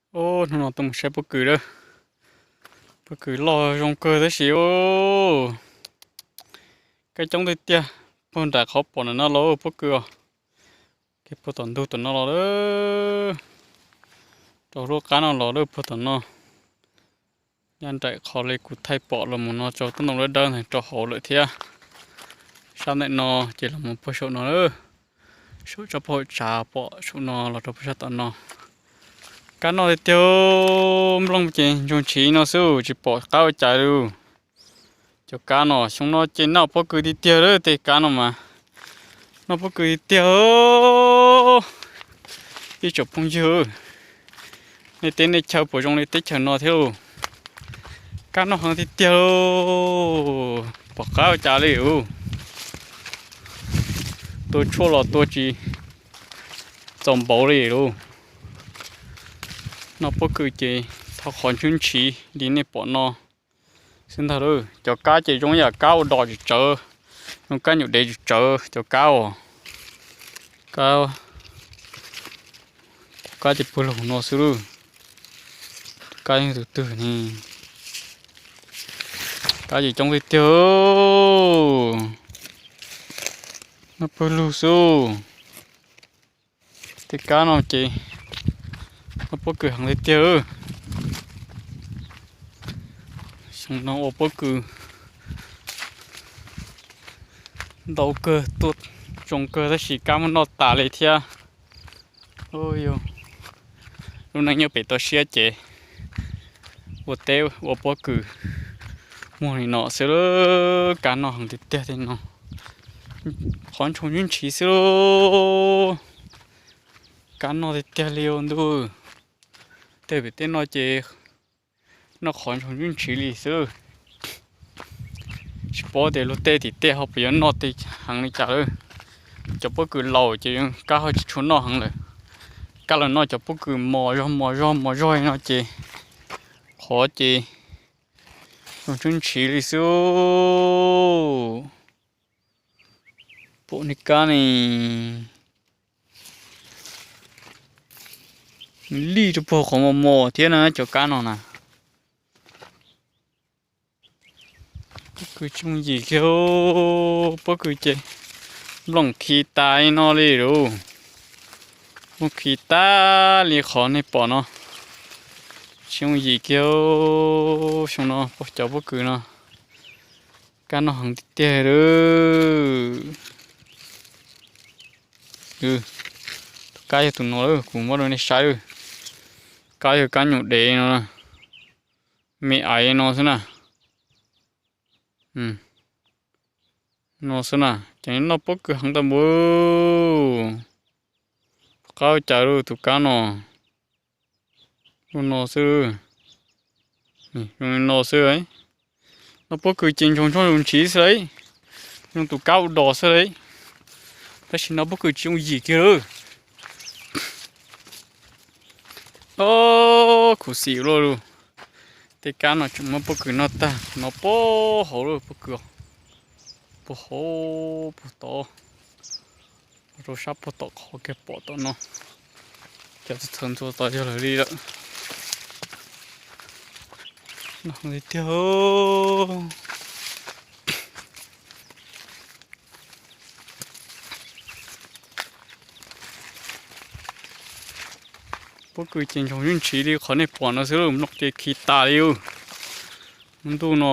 Hnub no tuaj mus saib pob kws lawm. Pob kws loj zoo kawg tab sis ub, kab coob tiag tiag. Puag nram qhov pom ntawm no los pob kws os. Kev puag tom ntug tom no los lawm, rau lub qab no los lawm puag tom no. Nyob nraim qhov li kuv thaij pom los mus no rau toj ntoo dawb dawb ntawd rau hauv lawm thiab. Sab ntawm no ces los mus puag saum no lawm. Saum tsob paj hauv tsav pom saum no los rau puag sab tom no. Kab noj tiag tiag, nplooj ces ntsoog ntshiv no xwb tsis pom qab ua cas li. Cov kab no xyoo no ces noj pob kws tiag tiag lawm, tej kab no mas noj pob kws tiag tiag. Ib tsoom phooj ywg, nej teb nej chaw puas zoo li teb chaws no thiab lauj? Kab noj heev tiag tiag lauj, pom qab ua cas li lauj. Tua tshuaj los tua tsis txaus npaum li lauj. Noj pob kws ces thov qhov ntswb ntshiv li nej pom no xwb ntag lauj. Cov kab ces zoo yam kab ua dos tsawv tsawv, zoo kab nyuam dev tsawv tsawv cov kab os. Kab, kab ces pawg lug no xwb lauj. Kab yeej tus twg ne. Kab ces coob tiag tiag, noj pawg lug xwb. Tej kab no ces noj pob kws heev tiag tiag. Xyoo no ua pob kws ntau kawg, tuaj zoo kawg tab sis kab muab noj tas li thiab. Lub neej nyob pem toj siab ces ua teb ua pob kws muag li no xwb, kab noj heev tiag tiag li no. Qhov ntsoog ntswb ntshiv xwb lauj. Kab noj tiag tiag li ua ntuj. Tej pem teb no ces noj qhov ntsoog ntswb ntshiv li xwb. Tsis paub tias luag tej tim tej ho puas yuav noj tej heev li cas lawm. Cov pob kws laus ces kab ho tsis tshua noj heev lawm. Kab los noj cov pob kws mos zog mos zog mos zog no ces qhov ces zoo ntswb ntshiv li xwb. Pom niag kab ne, lij rau puag qhov mos mos thiab na cov kab no na. Pob kws tsis yooj yim kiag, pob kws ces nplooj khi tas li no li lauj. Nplooj khi tas li qhov nej pom no. Tsis yooj yim kiag, xyoo no cov pob kws no kab noj heev tiag tiag lawm. Tus kab yog tus no lawm, kuv muab rau nej saib lawm. Kab yog kab nyuam dev no, me aiv no xwb na. No xwb na, ces noj pob kws heev tag npaum. Qab ua cas lauj tus kab no. Zoo no xwb, zoo li no xwb. Noj pob kws ces ntsoog ntsoog zoo ntshiv xwb lauj, zoo tus kab ua dos xwb lauj. Tab sis noj pob kws tsis yooj yim kiag lauj. Khuv xim luaj lauj. Tej kab no tseem muab pob kws noj tag no puag hauv lawm, pob kws puag hauv puag tod. Rau sab puag tom qhov kiag pom tom no, cov txawv ntxuav tod yog lawv li lawm. Noj heev tiag tiag. Pob kws ces ntsoog ntswb ntshiv li qhov nej pom no xwb lauj, nplooj ces khi tas li lauj. Ntuj no,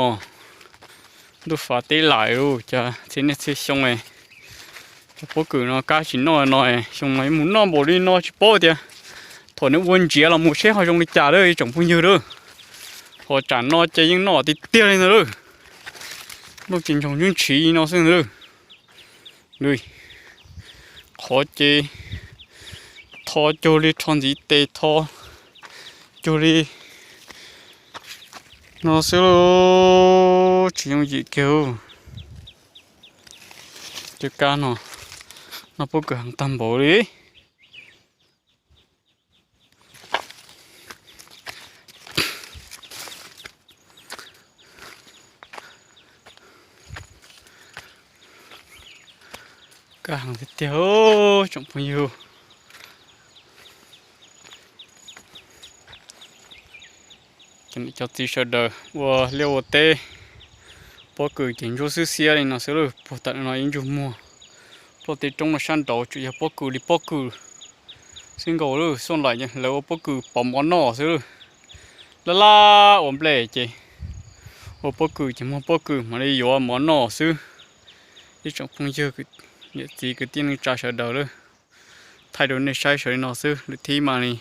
ntuj fav teb laim lauj, cas txhia niaj txhia xyoo cov pob kws no kab tsis noj no, xyoo no yuav mus noj npaum li no tsis paub tias thaum nws ua ntsiav los mus seb ho zoo li cas lawm ib tsoom phooj ywg lauj. Ho tsam no ces yeej noj tiag tiag li ntawd lauj. Nplooj ces ntsoog ntswb ntshiv no xwb ntag lauj. Qhov ces tho cuag li rho ntxiv tes tho cuag li no xwb lauj, tsis yooj yim kiag. Cov kab no noj pob kws heev tag npaum li. Kab heev tiag tiag tsoom phooj ywg. Cov txiv sawv daws ua liaj ua teb, pob kws ces ntsuab xwb xiab li no xwb lawm, puag tam no ib ntsug muag. Ploj teb roob no sab nraud tsuas yog pob kws li pob kws xwb nkaus lawm. Xyoo laus lawv ua pob kws pov mov noj xwb lawm. Laj laj ua nplej ces ua pob kws ces muag pob kws mam li yuav mov noj xwb. Ib tsoom phooj ywg, niam txiv kwv tij neej tsa sawv daws lawm, thaij rau nej saib sawv li no xwb, lwm thib mam li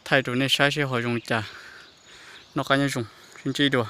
thaij rau nej saib seb ho zoo li cas. Noj qab nyob zoo, sib ntsib dua.